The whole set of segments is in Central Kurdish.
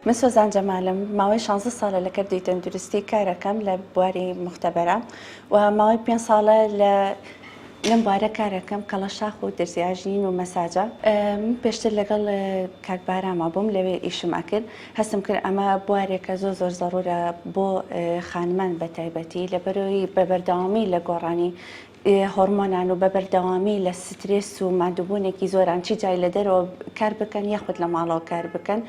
من سۆزان جەمالم، ماوەی شانزە ساڵە لە کەرتی تەندروستی کارەکەم لە بواری موختەبەرە و ماوەی پێنج ساڵە لە لەم بوارە کارەکەم کەڵەشاخ و درزیاژنین و مەساجە. من پێشتر لەگەڵ کاک باراما بووم لەوێ ئیشم ئەکرد هەستم کرد ئەمە بوارێکە زۆر زۆر زەڕورە بۆ خانمان بە تایبەتی لەبەرەوەی بە بەردەوامی لە گۆڕانی هۆرمۆنان و بە بەردەوامی لە سترێس و ماندووبوونێکی زۆران چی جای لە دەرەوە کار بکەن یاخود لە ماڵەوە کار بکەن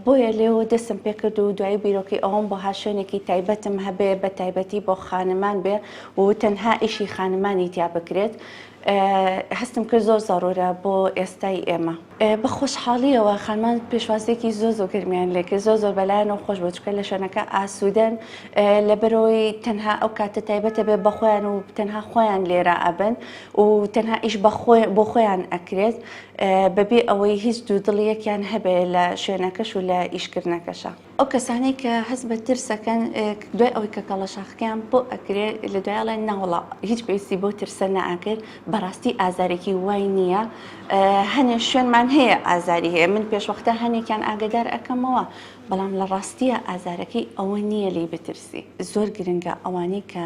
بۆیە لێوە دەستم پێکرد و دوایی بیرۆکەی ئەوەم بۆ هات شوێنێکی تایبەتم هەبێ بە تایبەتی بۆ خانمان بێ و تەنها ئیشی خانمانی تیا بکرێت هەستم کرد زۆر زەڕورە بۆ ئێستای ئێمە. بە خۆشحاڵیەوە خانمان پێشوازیەکی زۆر زۆر گەرمیان لێکرد زۆر زۆر بەلایانەوە خۆش بوو چونکە لە شوێنەکە ئاسوودەن لەبەرەوەی تەنها ئەو کاتە تایبەتە بێ بە خۆیان و تەنها خۆیان لێرە ئەبن و تەنها ئیش بۆ خۆیان ئەکرێت بەبێ ئەوەی هیچ دوودڵیەکیان هەبێ لە شوێنەکەش و لە ئیشکردنەکەشا. ئەو کەسانەی کە هەست بە ترس ئەکەن دوای ئەوەی کە کەڵەشاخەکەیان بۆ ئەکرێ لە دوای ئەڵێن ناوەڵا هیچ پێویستی بۆ ترسە نەئەکرد بەڕاستی ئازارێکی وای نییە هەنێ شوێنمان هەیە ئازاری هەیە من پێشوەختە هەنێکیان ئاگدار ئەکەمەوە بەڵام لە ڕاستیە ئازارەکەی ئەوە نییە لێی بترسی زۆر گرنگە ئەوانەی کە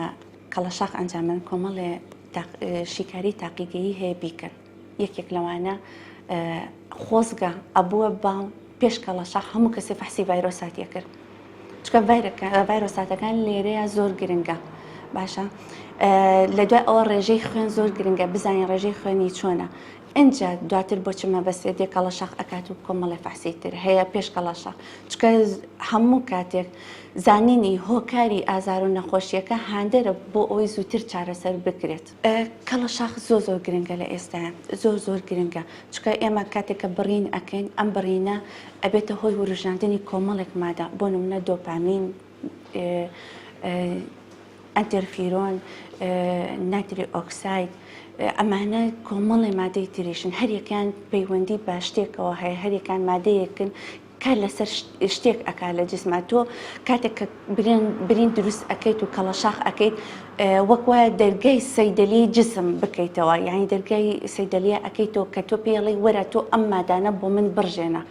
کەڵەشاخ ئەنجامن کۆمەڵێ شیکاری تاقیگەیی هەیە بیکەن یەکێک لەوانە خۆزگە ئەبووە با پێش کەڵەشاخ هەموو کەسێ فەحسی ڤایرۆساتی ئەکرد چونکە ڤایرۆساتەکان لێرەیە زۆر گرنگە باشە لە دوای ئەوە ڕێژەی خوێن زۆر گرنگە بزانین ڕێژەی خوێنی چۆنە ئینجا دواتر بۆ چ مەبەستێ دێ کەڵەشاخ ئەکات و کۆمەڵێ فەحسی تر هەیە پێش کەڵەشاخ چونکە هەموو کاتێک زانینی هۆکاری ئازار و نەخۆشیەکە هاندەرە بۆ ئەوەی زووتر چارەسەر بکرێت. کەڵەشاخ زۆر زۆر گرنگە لە ئێستایا زۆر زۆر گرنگە چونکە ئێمە کاتێک کە بڕین ئەکەین ئەم بڕینە ئەبێتە هۆی وروژاندنی کۆمەڵێک مادە بۆ نمونە دۆپامین ئەنتەرفیرۆن ناتری ئۆکساید ئەمانە کۆمەڵێ مادەی تریشن هەریەکان پەیوەندی بە شتێکەوە هەیە هەریەکان مادەیەکن کار لەسەر شتێک ئەکا لە جسما تۆ کاتێک کە برین برین دروست ئەکەیت و کەڵەشاخ ئەکەیت وەک وایە دەرگای سەیدەلی جسم بکەیتەوە یعنی دەرگای سەیدەلیە ئەکەیتەوە کە تۆ پێڵی وەرە تۆ ئەم مادانە بۆ من بڕژێنە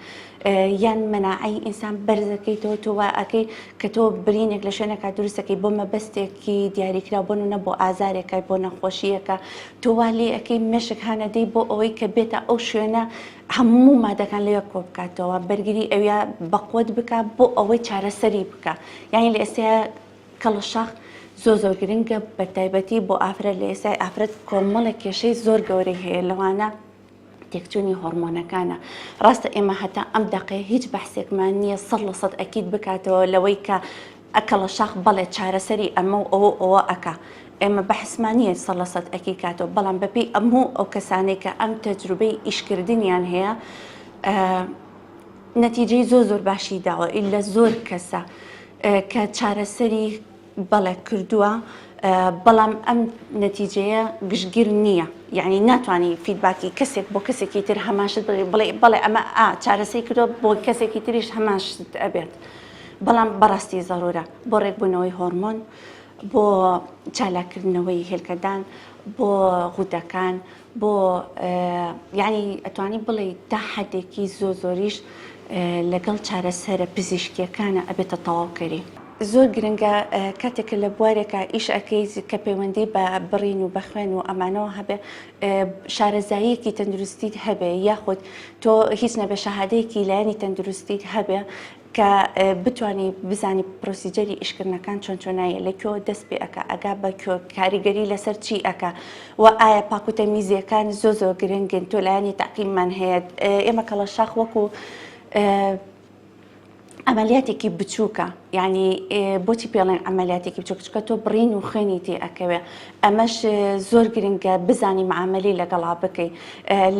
یان مەناعەی ئینسان بەرزەکەیتەوە تۆ وا ئەکەی کە تۆ برینێک لە شوێنێکا دروستەکەی بۆ مەبەستێکی دیاریکراو بۆ نمونە بۆ ئازارێکە بۆ نەخۆشیەکە تۆ وا لێ ئەکەی مێشک هانەدەی بۆ ئەوەی کە بێتە ئەو شوێنە هەموو مادەکان لەوێ کۆبکاتەوە بەرگری ئەویا بەقوەت بکا بۆ ئەوەی چارەسەری بکا یانی لە ئێستایا کەڵەشاخ زۆر زۆر گرنگە بە تایبەتی بۆ ئافرەت لە ئێستای ئافرەت کۆمەڵێک کێشەی زۆر گەورەی هەیە لەوانە تێکچوونی هۆرمۆنەکانە ڕاستە ئێمە هەتا ئەم دەقەیە هیچ بەحسێکمان نییە سەد لە سەد ئەکید بکاتەوە لەوەی کە ئەکەڵەشاخ بەڵێ چارەسەری ئەمە و ئەوە و ئەوە ئەکا ئێمە بەحسمان نییە سە لە سەد ئەکی کاتەوە بەڵام بەپێی ئەموو ئەو کەسانەی کە ئەم تەجروبەی ئیشکردنیان هەیە نەتیجەی زۆر زۆر باشی داوە لە زۆر کەسە کە چارەسەری بەڵێ کردووە بەڵام ئەم نەتیجەیە گشتگیر نییە یعنی ناتوانانی feedback ی کەسێک بۆ کەسێکی تر هەمان شت بڵێ بڵێ بەڵێ ئەمە ئا چارەسەری کردووە بۆ کەسێکی تریش هەمان شت ئەبێت بەڵام بەڕاستی زەرورە بۆ ڕێکبوونەوەی هۆرمۆن بۆ چالاککردنەوەی هێلکەدان بۆ غودەکان بۆ یعنی ئەتوانی بڵێ تا حدێکی زۆ زۆریش لەگەڵ چارەسەرە پزیشکیەکانە ئەبێتە تەواوکەری. زۆر گرنگە کاتێک کە لە بوارێکا ئیش ئەکەیت کە پەیوەندی بە بڕین و بە خوێن و ئەمانەوە هەبێ شارەزاییەکی تەندروستیت هەبێ یاخود تۆ هیچ نەبێ شەهادەیەکی لایەنی تەندروستیت هەبێ کە بتانی بزانی procedure ی ئیشکردنەکان چۆن چۆنایە لە کوێوە دەست پێ ئەکا ئەگا بە کوێ کاریگەری لەسەر چی ئەکا و ئایا پاکوتەمیزیەکان زۆر زۆر گرنگن تۆ لایەنی تەعقیممان هەیە ئێمە کەڵەشاخ وەکو عەمەلیاتێکی بچووکە یعنی بۆچی پێڵێن عەمەلیاتێکی بچووک چونکە تۆ بڕین و خوێنی تێ ئەکەوێ ئەمەش زۆر گرنگە بزانی معامەلەی لەگەڵا بکەی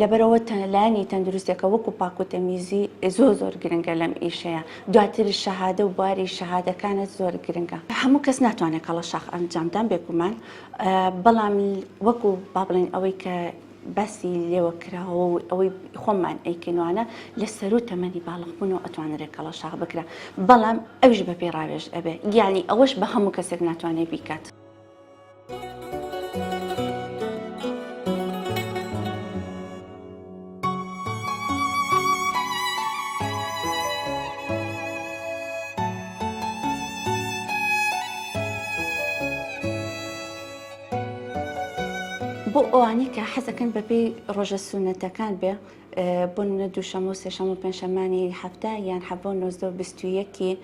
لەبەرەوە لایەنی تەندروستەکە وەکو پاک و تەمیزی زۆر زۆر گرنگە لەم ئیشەیە دواتر شەهادە و بواری شەهادەکانت زۆر گرنگە هەموو کەس ناتوانێت کەڵەشاخ ئەنجامدان بێگومان بەڵام وەکو با بڵێن ئەوەی کە باسی لێوە کراوە و ئەوەی خۆمان ئەیکەینوانە لە سەروو تەمەنی باڵغ بوونەوە ئەتوانرێ کەڵەشاخ بکرا بەڵام ئەویش بەپێی ڕاوێژ ئەبێ یانی ئەوەش بە هەموو کەسێک ناتوانێ بیکات. بۆ ئەوانەی کە حەزەکەن بەپێی ڕۆژە سوننەتەکان بێ بۆ نمونە دووشەمە و سێشەمە و پێنجشەممانی هەفتە یان 17 و 19 و 21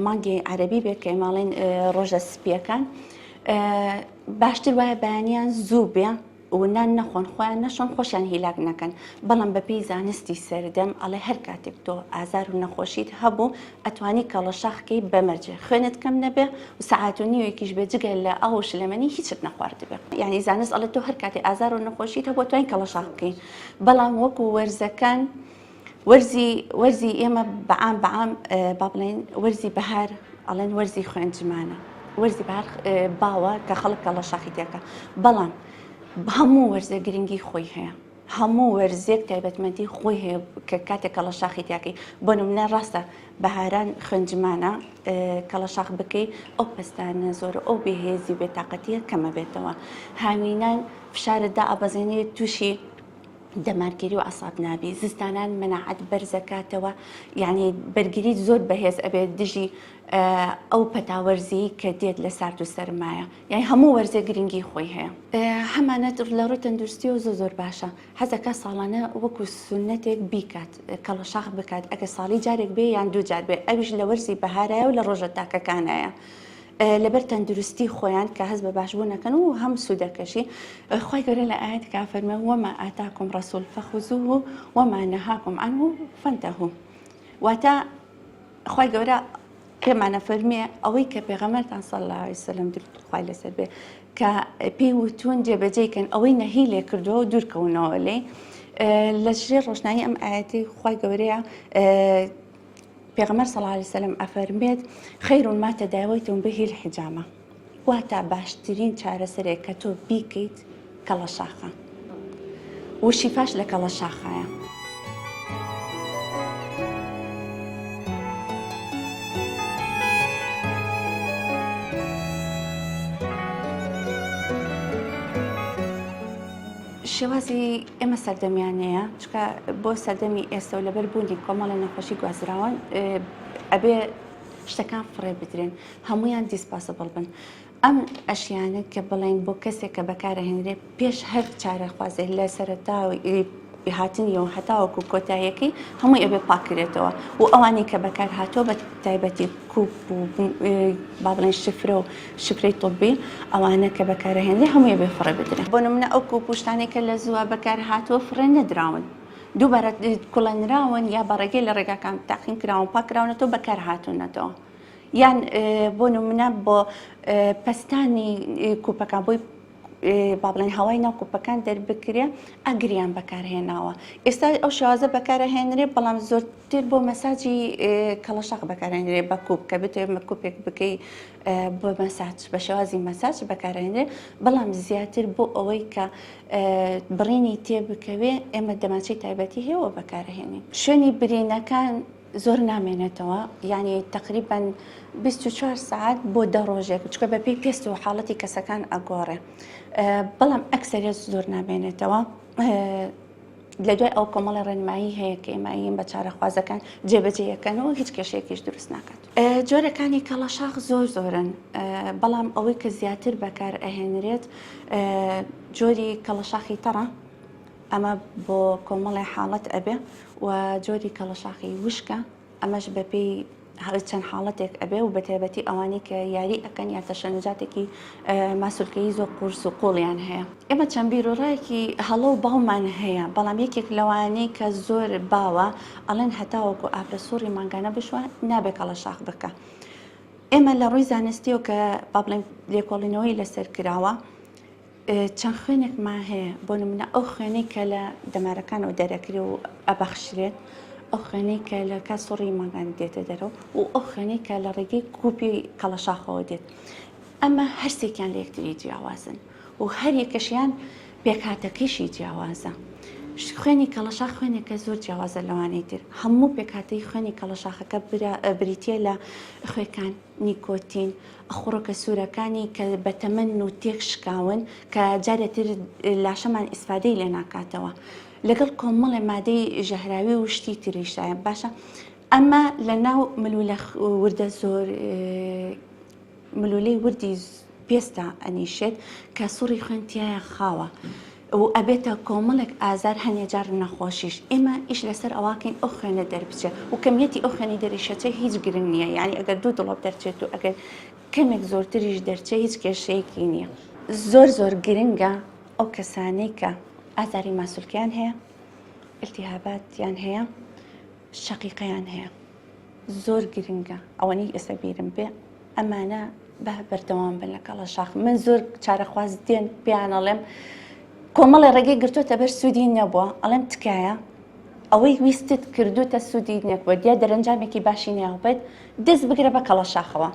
مانگی عەرەبی بێت کە ئێمە ئەڵێین ڕۆژە سپییەکان باشتر وایە بەیانیان زوو بێ و نان نەخۆن خۆیان نەشۆن خۆشیان هیلاک نەکەن بەڵام بەپێی زانستی سەردەم ئەڵێ هەر کاتێک تۆ ئازار و نەخۆشیت هەبوو ئەتوانی کەڵەشاخ کەی بەمەرجێ خوێنت کەم نەبێ و سەعات و نیوێکیش بێ جگە لە ئاو و شلەمەنی هیچت نەخواردبێ یعنی زانست ئەڵێ تۆ هەر کاتێ ئازار و نەخۆشیت هەبوو توانین کەڵەشاخ بکەی بەڵام وەکو وەرزەکان وەرزی وەرزی ئێمە بەعام بەعام با بڵێن وەرزی بەهار ئەڵێن وەرزی خوێنجمانە وەرزی بەهار باوە کە خەڵک کەڵەشاخی تێکە بەڵام هەموو وەرزە گرنگی خۆی هەیە هەموو وەرزێک تایبەتمەندی خۆی هەیە کە کاتێک کەڵەشاخی تیاکەی بۆ نمونە ڕاستە بەهاران خوێنجمانە کەڵەشاخ بکەی ئەو پەستانە زۆر ئەو بێهێزی و بێتاقەتیە کەمە بێتەوە هاوینان فشارت دائەبەزێنێ تووشی دەمارگیری و عەساب نابی زستانان مەناعەت بەرزەکاتەوە یعنی بەرگریت زۆر بەهێز ئەبێت دژی ئەو پەتا وەرزی کە دێت لە سارد و سەرمایە یعنی هەموو وەرزێ گرنگی خۆی هەیە هەمانەت لە ڕووی تەندروستیەوە زۆر زۆر باشە حەزەکە ساڵانە وەکو سونەتێک بیکات کەڵەشاخ بکات ئەگە ساڵی جارێک بێ یان دوو جار بێ ئەویش لە وەرزی بەهارایە و لە ڕۆژە تاکەکانایە لەبەر تەندروستی خۆیان کە هەست بە باشبوون ئەکەن و هەم سوودەکەشی خوای گەورە لە ئایەتێکا فەرمووێ وما آتاکم الرسول فخذوه وما نهاکم عنه فانتهوا واتە خوای گەورە پێمانە فەرمیێ ئەوەی کە پێغەمبەرتان صلی الله علیه وسلم درود خوای لەسەر بێ کە پێی وتون جێبەجێی کەن ئەوەی نەهی لێ کردووە دوور کەونەوە لێی لە ژێر ڕۆشنایی ئەم ئایەتی خوای گەورەیە پێغەمبەر صلی اللە علیە وسلم ئەفەرموێت، خیر ما تداویتم به الحجامە، واتا باشترین چارەسەرێک کە تۆ بیکەیت کەڵەشاخە و شیفاش لە کەڵەشاخایە. شێوازی ئێمە سەردەمیانەیە چکە بۆ سەردەمی ئێستا و لەبەر بوونی کۆمەڵە نەخۆشی گوازراوان ئەبێ شتەکان فڕێ بدرێن هەمویان disposable بن ئەم ئەشیانە کە بڵێن بۆ کەسێک کە بەکارەهێنرێ پێش هەر چارەخوازێک لە سەرەتا هاتنیەوە هەتاوەکو کۆتاییەکەی هەمووی ئەبێ پاکرێتەوە و ئەوانەی کە بەکار هاتووە بە تایبەتی کوپ و با بڵێن شفرە و شفرەی طبی ئەوانە کە بەکارەهێنرێ هەمووی ئەبێ فڕێ بدرێن. بۆ نمونە ئەو کوپ و شتانەی کە لە زووە بەکار هاتووە فڕێ نەدراون دووبارە کوڵێنراون یا بە ڕێگەی لە ڕێگاکان تاقیم کراون پاک کراونەتەوە بەکار هاتوونەتەوە یان بۆ نمونە بۆ پەستانی کوپەکان بۆی با بڵێن هەوای ناو کوپەکان دەربکرێ ئاگریان بەکارهێناوە ئێستا ئەو شێوازە بەکارەهێنرێ بەڵام زۆرتر بۆ مەساجی کەڵەشاخ بەکارهێنرێ بە کوپ کە بتێ کوپێک بکەی بۆ مەساج بە شێوازی مەساج بەکارهێنرێ بەڵام زیاتر بۆ ئەوەی کە بڕینی تێ بکەوێ ئێمە دەمانچەی تایبەتی هەیە و بەکارهێنین شوێنی برینەکان زۆر نامێنێتەوە یانی تەقریبەن 24 سەعات بۆ دە ڕۆژێک چکە بە پێی پێست و حاڵەتی کەسەکان ئەگۆڕێ بەڵام ئەکسەریت زۆر نامێنێتەوە لە دوای ئەو کۆمەڵی ڕێنمایی هەیە کە ئێماییم بە چارەخوازەکان جێبەجێیەکەن و هیچ کێشەیەکیش دروست ناکات جۆرەکانی کەڵەشاخ زۆر زۆرن بەڵام ئەوەی کە زیاتر بەکار ئەهێنرێت جۆری کەڵەشاخی تەڕە ئەمە بۆ کۆمەڵێ حاڵەت ئەبێ و جۆری کەڵەشاخی وشکە ئەمەش بەپێی چەند حاڵەتێک ئەبێ و بەتایبەتی ئەوانەی کە یاری ئەکەن یا تەشەنوجاتێکی ماسولکەیی زۆر قورس و قوڵیان هەیە. ئێمە چەند بیروڕایەکی هەڵە و باومان هەیە، بەڵام یەکێک لەوانەی کە زۆر باوە ئەڵێن هەتاوەکو ئافرەت سوڕی مانگانە بشوا نابێ کەڵەشاخ بکا. ئێمە لە ڕووی زانستیەوە کە با بڵێین لێکۆڵینەوەی لەسەر کراوە چەند خوێنێکمان هەیە بۆ نمونە ئەو خوێنەی کە لە دەمارەکانەوە دەرەکرێ و ئەبەخشرێت ئەو خوێنەی کە لە کات سوڕی مانگان دێتە دەرەوە و ئەو خوێنەی کە لە ڕێگەی کوپی کەڵەشاخەوە دێت ئەمە هەرسێکیان لە یەکتری جیاوازن و هەر یەکەشیان پێکهاتەکەیشی جیاوازە خوێنی کەڵەشاخ خوێنێکە زۆر جیاوازە لەوانەی تر هەموو پێکهاتەی خوێنی کەڵەشاخەکە بریتە لە خوێکان نیکۆتین، خڕۆکە سوورەکانی کە بەتەمەنن و تێک شکاون کە جارێ تر لاشەمان ئیسفادەی لێ ناکاتەوە لەگەڵ کۆمەڵێ مادەی ژەهراوی و شتی تریشدایە باشە ئەمە لە ناو ملولە وردە زۆر ملولەی وردی. پێستا ئەنیشێت کە سوڕی خوێن تیایا خاوە و ئەبێتە کۆمەڵێک ئازار هەنێ جار نەخۆشیش ئێمە ئیش لەسەر ئەوەکەین ئەو خوێنە دەربچێ و کەمیەتی ئەو خوێنی دەریشەچێ هیچ گرنگ نییە یعنی ئەگەر دوو دڵۆپ دەرچێت و ئەگەر کەمێک زۆرتریش دەرچێ هیچ کێشەیەکی نییە. زۆر زۆر گرنگە ئەو کەسانەی کە ئازاری ماسولکەیان هەیە التهاباتیان هەیە شەقیقەیان هەیە زۆر گرنگە ئەوەنەی ئێستا بیرم بێ ئەمانە بە بەردەوام بن لە کەڵەشاخ من زۆر چارەخواز دێن پێیان ئەڵێم کۆمەڵی ڕێگەی گرتوتە بەر سوودی نەبووە ئەڵێم تکایە ئەوەی ویستت کردوتە سوودی نەکوە دیا دەرەنجامێکی باشی ناوبێت دەست بگرە بە کەڵەشاخەوە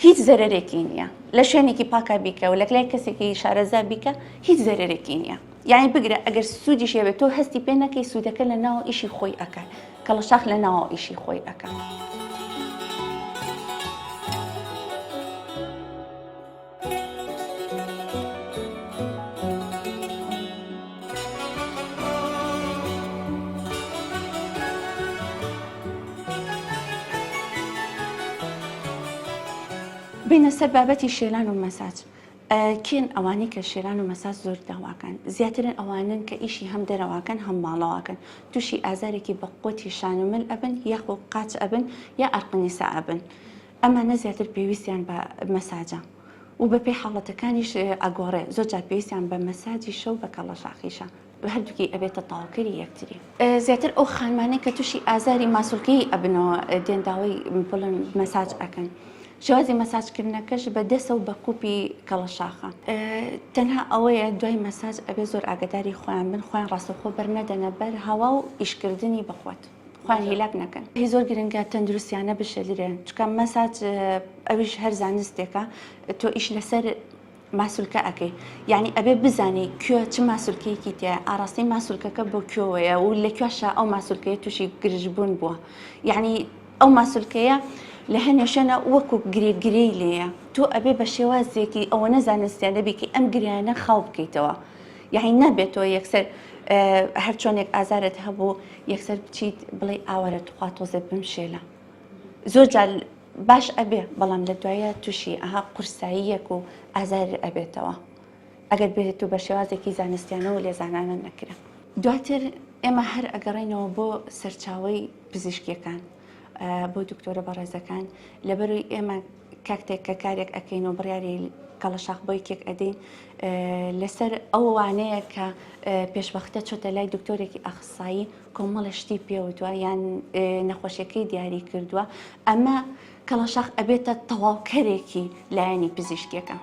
هیچ زەرەرێکی نییە لە شوێنێکی پاکا بیکە و لەلای کەسێکی شارەزا بیکە هیچ زەرەرێکی نییە یانی بگرە ئەگەر سوودیش هەبێت تۆ هەستی پێ نەکەی سوودەکە لە ناو ئیشی خۆی ئەکات کەڵەشاخ لە ناوە ئیشی خۆی ئەکات. بینە سەر بابەتی شێلان و مەساج کێن ئەوانەی کە شێلان و مەساج زۆر داواکەن؟ زیاترن ئەوانەن کە ئیشی هەم دەرەواکەن هەم ماڵەواکەن توشی ئازارێکی بە قوتی شان و مل ئەبن یاخۆ قاچ ئەبن یا ئەرقنیسا ئەبن ئەمانە زیاتر پێویستیان بە مەساجە و بەپێی حاڵەتەکانیش ئەگۆڕێ زۆر جار پێویستیان بە مەساجیشە و بە کەڵەشاخیشە. هەردووکی ئەبێتە تەواوکەری یەکتری. زیاتر ئەو خانمانەی کە تووشی ئازاری ماسولکەیی ئەبنەوە دێن داوای بڵێن مەساج ئەکەن. شێوازی مەساجکردنەکەش بە دەسە و بە کوپی کەڵەشاخە. تەنها ئەوەیە دوای مەساج ئەبێ زۆر ئاگاداری خۆیان بن خۆیان ڕاستەوخۆ بەرنەدەنە بەر هەوا و ئیشکردنی بە قوت خۆیان هیلاک نەکەن. هی زۆر گرنگە تەندروستیانە بشێلرێن چونکە مەساج ئەویش هەر زانستێکە تۆ ئیش لەسەر ماسولکە ئەکەی یانی ئەبێ بزانی کوێ چ ماسولکەیەکی تیایە ئاڕاستەی ماسولکەکە بۆ کوێوەیە و لە کوێشا ئەو ماسولکەیە تووشی گرژبوون بووە یعنی ئەو ماسولکەیە لە هەنێ شوێنە وەکو گرێ گرێی لێیە تۆ ئەبێ بە شێوازێکی ئەوە نەزانستیانە بیکەی ئەم گریانە خاو بکەیتەوە یعنی نابێت تۆ یەکسەر هەر چۆنێک ئازارت هەبوو یەکسەر بچیت بڵێ ئاوەرە توخوا تۆزێ بمشێلە زۆر جار باش ئەبێ بەڵام لە دوایە توشی ئەها قورساییەک و ئازار ئەبێتەوە ئەگەر بێت و بە شێوازێکی زانستیانە و لێزانانە نەکرا. دواتر ئێمە هەر ئەگەڕێینەوە بۆ سەرچاوەی پزیشکیەکان بۆ دکتۆرە بەڕێزەکان لەبەروی ئێمە کاکتێک کە کارێک ئەکەین و بڕیاری کەڵەشاخ بۆ یەکێک ئەدەین لەسەر ئەو وانەیە کە پێشوەختە چۆتە لای دکتۆرێکی ئەخسایی کۆمەڵێ شتی پێوتوە یان نەخۆشیەکەی دیاری کردووە ئەمە کەڵەشاخ ئەبێتە تەواوکەرێکی لایەنی پزیشکیەکە.